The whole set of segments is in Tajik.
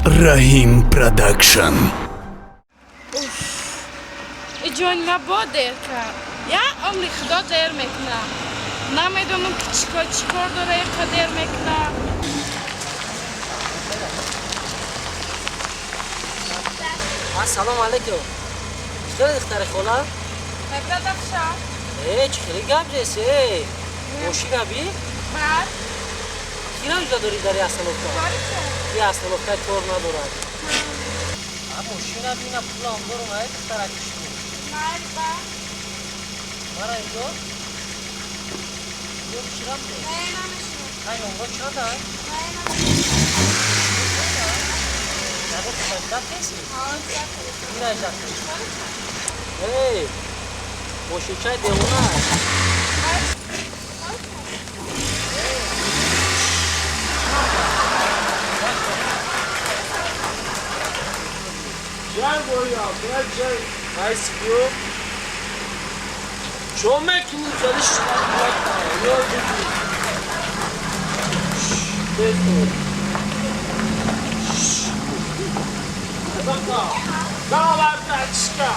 Раҳим Продакшн. Иҷони ма бо дер кард. Я умри худо дер мекуна. Намедонам ки чикор чикор дора иқа дер мекуна. Ассалому алайкум. Чӣ духтари хола? Мебрадавша. Э, чӣ хеле гап нест, э. Мошина би? Бад. Кира ҷуда дорӣ дар остановка? И остановка тор надорад. А мошина би на пулам дорум, ай духтараки шумо. Майли ба. Мара инҷо? Инҷо чӣ рафте? Не, намешинам. Ай номро чанд ай? Не, намешинам. Ягон хизмат кеси? Ҳа, ждать. Кира ждать? Эй, мошинчаи девона. Чо мекунӣ? Зали Давай, братишка!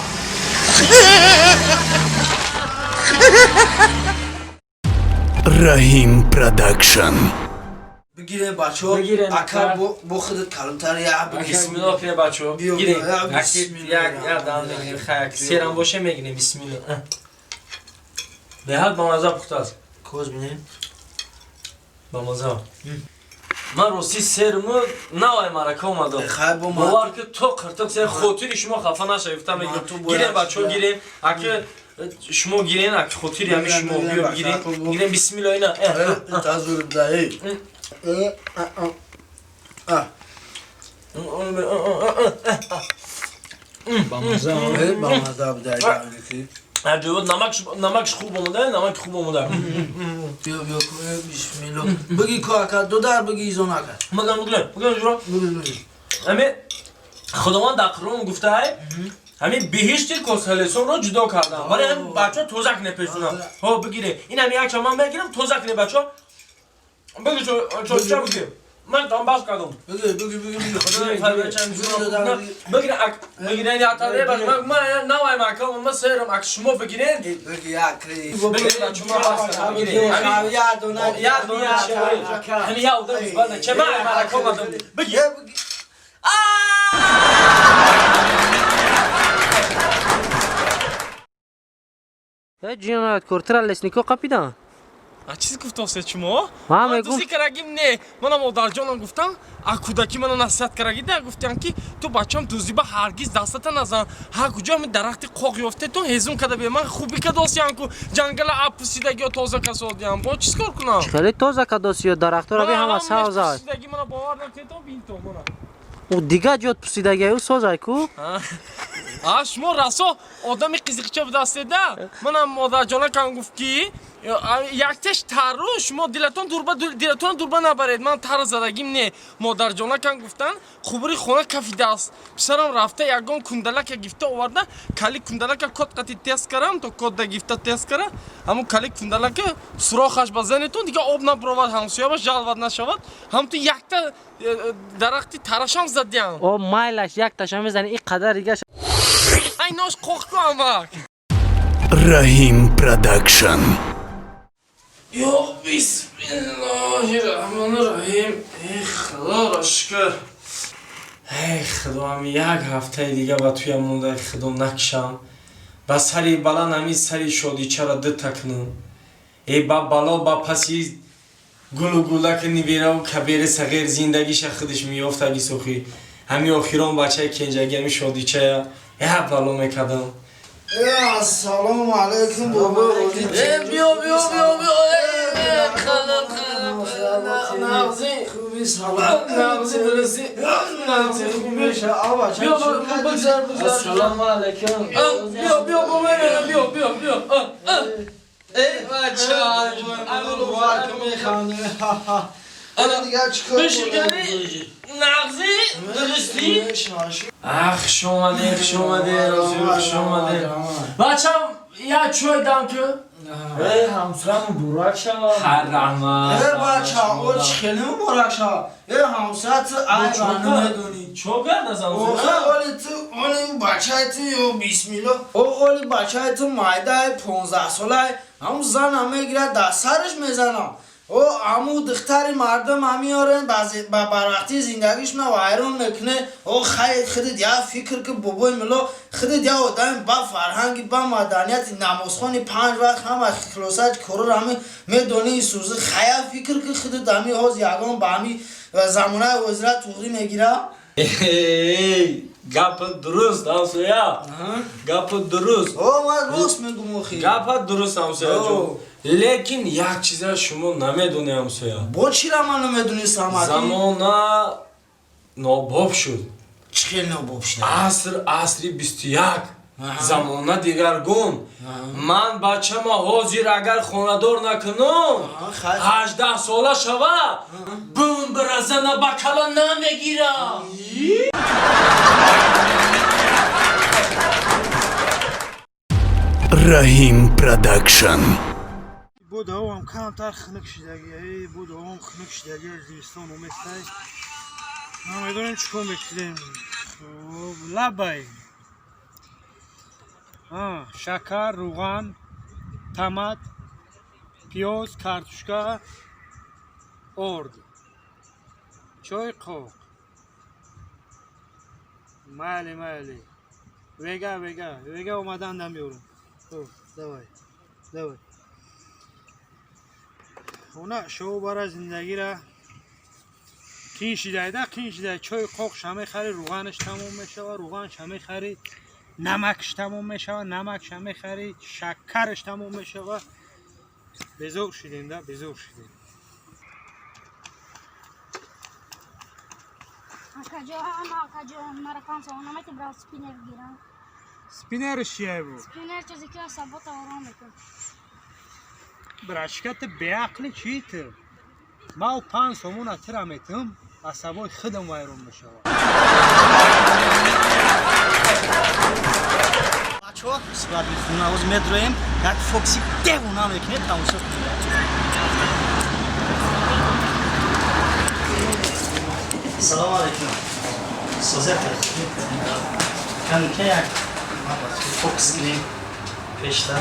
Раҳим Продакшн. Бигирем, бачаҳо. Бигирем, ака. ака. Бо худат калонтар я бигир. Бисмиллоҳ кунем, бачаҳо. Биё, Гирем. биё, я, Як бисмиллоҳ. як як дам мегирем, хай, як серам боше мегирем, бисмиллоҳ. Беҳад бамаза пухтааст. Коз бинем. Бамаза. Ман рости серму навай марака омадам. Хай, бо Бовар ки то қиртиқ сер хотири шумо хафа нашавед, гуфтам мегирем. Ман ту бояд Гирем, бачаҳо, шуда. гирем. Аки шумо гирен, аки хотири ҳами Бигирем, шумо бигирем, биё бачаҳо, бигирем. бо- Гирем, бисмиллоҳ ина. Тазур да, эй. Э, а, а. А, Бамаза. э, бамаза буда, ки. Аҷоиб, намакш хуб омода, намак хуб омода. Биё, биё, э, бисмиллоҳ. Биги ко, ака, додар биги изон, ака. Магам бигирем, бигирем ҷуро. Биги, биги. Ҳами Худованд дар Қуръон гуфтаай, ҳамин биҳишти косалесонро ҷудо кардам. Вале ҳамин бачаҳо тоза кне пешунам. Ҳо, бигире. Ин ҳами як чаман мегирам, тоза кне бачаҳо. Биги чоча бигир. Ман там бас кардам. Биги, биги, биги, биги. Худо фармояд, бигире, ак бигирен я таре бач. Ман навай макам, ман серам, ак шумо бигирен. Биги, як, кри. Бигирен, бачаҳо, ман бас кардам. Бигирен. Ҳамин Я дона. я дона ҳамин я одам банда. Че ман марака омадам. Бигир. Э, биги. Э, ҷинояткор, тира леснико қапидан? А чиз гуфтосе шумо? Ман Ман мегум дузӣ карагим не. Манам модарҷонам гуфтам, а кӯдакӣ мана насиҳат карагида гуфтам ки ту бачам дузӣ ба ҳаргиз дастата назан. Ҳар куҷо ҳами дарахти қоқ ёфте ту ҳезум када бе. Ман хубӣ кадосиям ку ҷангала апусидагиё тоза касодиям. Бо чиз кор кунам? Хеле тоза кадосиё дарахтора би ҳама савзай. Пусидаги мана бовар накунед, бинто мана. У дига ҷот пусидагиаю созай ку? А шумо расо одами қизиқча будастеда. Манам модарҷонакам гуфт ки яктеш тару шумо дилатон дурба дилатон дурба набаред. Ман тар задагим не. Модарҷонакам гуфтан қубури хона кафидааст. Писарам рафта ягон кундалака гифта оварда, кали кундалака код қати тест карам, то кодда гифта тест кара. Ҳамун кали кундалака сурохаш ба занетон дига об набуровад, ҳамсояба жалват нашавад. Ҳамту якта дарахти тарашам задиям. О, майлаш якташа мезани, ин қадар дигаш. Ай нош қоқ ку амак. Раҳим Продакшн. Ё бисмиллоҳи раҳмони раҳим. Эй Худоро шукр. Эй Худо, ҳами як ҳафтаи дига ба туя монда, Худо накшам. Ба сари баланд ҳами сари шодичаро дута кунам. Эй ба бало ба паси гулу гулаки нибираву кабери сағир зиндагиша худаш меёфтаги сухӣ. Ҳами охирон бачаи кенҷаги ҳами шодичая як бало мекардам. Э, ассалому алайкум, бобо. Э, биё, биё, биё, биё. Э, хала, хала, нағзи. Хуби, салом. Нағзи, дурусти. Нағзи, хубӣ. Биё, бигзар, бигзар. Ассалому алайкум. Биё, биё, бо ман, биё, биё, биё. Эй, бача. Ана дигар чӣ кор? Бишикани, нағзи, дурусти. Ах, хуш омадед, хуш омадед, розӣ, хуш омадед. Бачам, Я чой дам ку. Э, ҳамсоя муборак шава. Ҳар раҳмат. Э, бача, о чӣ хеле муборак шава. Э, ҳамсоя, ту айба намедонӣ. Чо гардаз Охе, ҳамсоя? оли ту, оли бачаи ту, ё бисмилло. О, оли бачаи ту майдаи 15 солаи, ҳамун зана мегирад, дар сараш мезанам. О, ҳамун духтари мардум меорен, ба барвақтии зиндагишона вайрон мекуне. О, хай, худит як фикр ки, бобои милло, худит як одами ба фарҳанги, ба маданияти, намозхони панҷ вақт, ҳама хилосаи корора ҳами медонӣ, сӯзи. Хай, як фикр ки, худит ҳами ҳоз ягон ба ҳами замонаи ҳозира туғрӣ мегира. Эй, гапа дуруст, ҳамсоя. Гапа дуруст. О, ман рост мегум охи. Гапа дуруст, ҳамсоя ҷон. Лекин як чиза шумо намедонед, ҳамсоя. Бо чира ман намедонистам, аки? Замона нобоб шуд. Чӣ хел нобоб шуда? Аср асри 21. Замона дигаргун. Ман бачама ҳозир агар хонадор накунам, хай. 18 сола шава, бумбра зана ба кала намегирам. Rahim Production. Буд ҳавам камтар хунук шидаги, эй, буд ҳавам хунук шидаги, зимистон оместай. Намедонем чӣ кор мекунем. Хуб, лабай. Шакар, руған, тамат, пиёз, картошка, орд, чой, қоқ. Майли, майли. Вега, вега, вега омадан намеёрам. Хуб, давай, давай. Хона шоу бара зиндагира қин шидайда, қин шидай. Чой қоқ мехарӣ, руғанаш тамом мешава, руғанша мехарӣ, намакш тамом мешава, намакша мехарӣ, шакараш тамом мешава. Безор шидем да, безор шидем. Акаҷон, акаҷон, мара 5 сомон намати, брав спиннер гирам. Спиннерш чия бу? Спиннер чизе ки асабота ором мекун. Брачка, ту беақли чӣ ту? Мал 5 сомона тира метум, асабои худам вайрон мешава. Бачаҳо, сурат мехона, ҳоз медроем, як фокуси девона мекунед, тамошо кунед. Салому алейкум. Созия. Канке як фокус кунем пешта.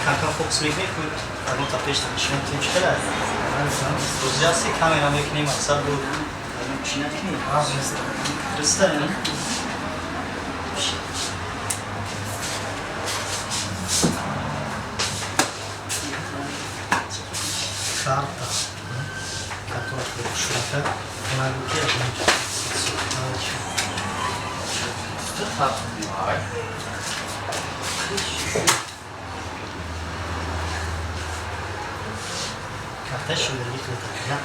Камкам фокус мекунем, ягонта пешта нишон тем, чӣ хела созия аст, камера мекунем, мақсад бу чӣ накунем. Дурста? Карта. Картора шурака. Нагу ки карта шудаги хеле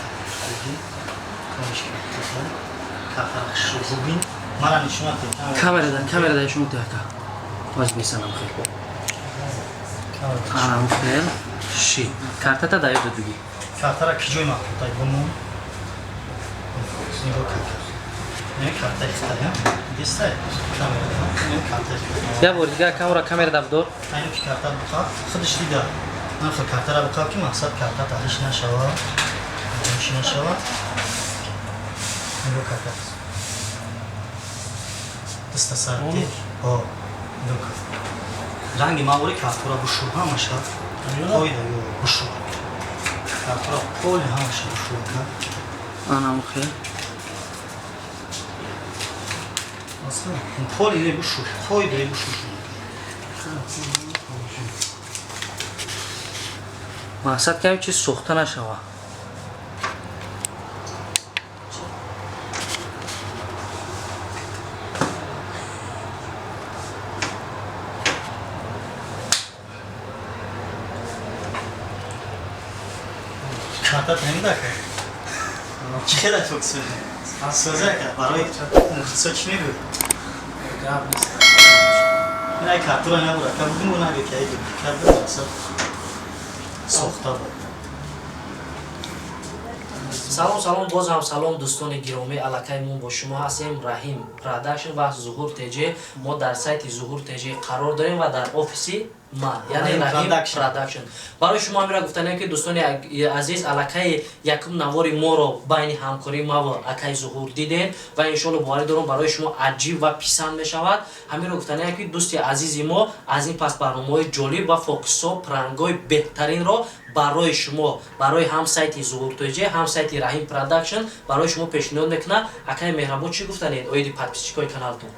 карта шугубин мара нишона. Камерада, камерада нишон те, ака. Боз бисанам хел. Анам хел. Ши. Картата да ёд дуги. Картара ки ҷой махтутай бумон, нигоҳ кар, не картаи хитая дистай камера, не картаи. Я бор дигар камера, камерада бидор. Айно ки карта буқаб, худаш дида, нахел картара буқаб, ки мақсад карта таҳриш нашава, чӣ нашава. Нигоҳ, карта даста сарти. О, нигоҳ кар, ранги мавори картора бушур ҳамаша қоида, ё бушур картора поли ҳамаша бушур. Анам хел. Поли не бушур, қоида бушур. Мақсад кам чиз сӯхта нашава. Картат намедака, чӣ хела фокус созака барои мухлисо, чӣ мегӯ? Гап нест. Ин картура набура ка бугун набе ки ай дупикат мақсад сохта буд. Салом, салом, боз ҳам салом, дӯстони гиромӣ. Аллакай мо бо шумо ҳастем, Раҳим Продакшн ва Зуҳур ТЖ. Мо дар сайти Зуҳур ТЖ қарор дорем ва дар офиси Ма, яъне Раҳим Раҳим Продакшн. Барои шумо ҳамира гуфтанем, ки, дӯстони азиз, аллакай якум навори моро байни ҳамкории ма ва акай Зуҳур дидем ва иншоалло, боварӣ дорам, барои шумо аҷиб ва писанд мешавад. Ҳаминро гуфтанем, ки дӯсти азизи мо аз ин пас барномаҳои ҷолиб ва фокусҳо, пранкҳои беҳтаринро барои шумо, барои ҳам сайти Зуҳур Тоҷе, ҳам сайти Раҳим Продакшн барои шумо пешниҳод мекунад. Акай меҳрабон, чӣ гуфтанед оиди подписчикои каналтон?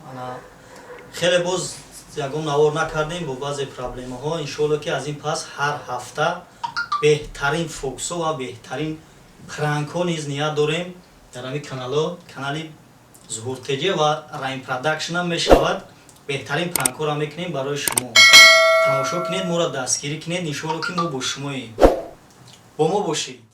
Ана, хеле боз ягон навор накардем бо баъзе проблемаҳо. Иншоалло, ки аз ин пас ҳар ҳафта беҳтарин фокусҳо ва беҳтарин пранкҳо низ ният дорем дар ҳамин канало, канали Зуҳур Теҷе ва Раҳим Продакшнам мешавад. Беҳтарин пранкҳоро мекунем барои шумо. Тамошо кунед моро, дастгирӣ кунед. Иншоалло, ки мо бо шумоем, бо мо бошед.